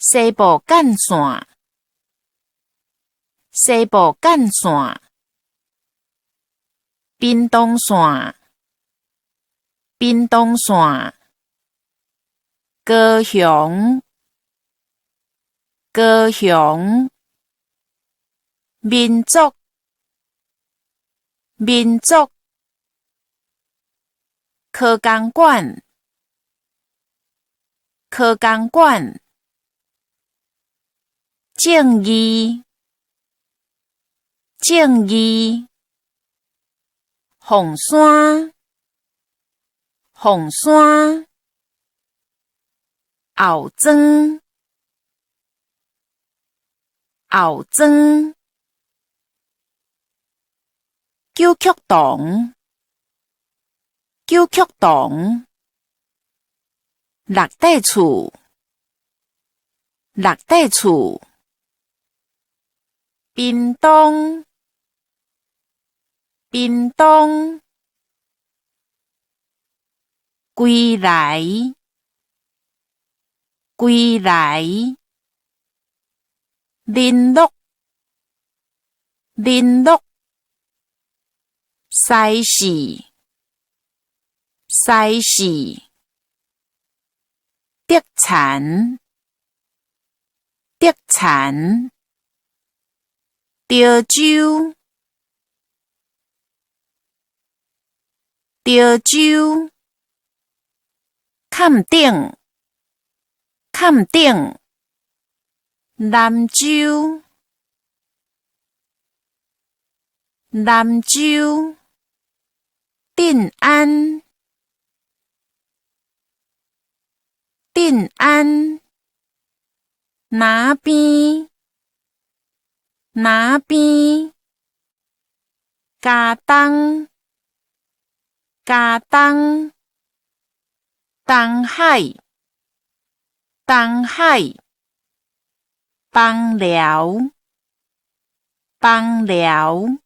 西部幹線，西部幹線，屏東線，屏東線，高雄，高雄，民族，民族，科工館，科工館，正義，正義，鳳山，鳳山，後莊，後莊，九曲洞，九曲洞，落地厝，落地厝，屏東，屏東，歸來，歸來，聯絡，聯絡，西勢，西勢，竹田，竹田，潮州，潮州，崁頂，崁頂，南州，南州，鎮安，鎮安，哪邊，哪邊，茄苳，茄苳，東海，東海，枋寮，枋寮。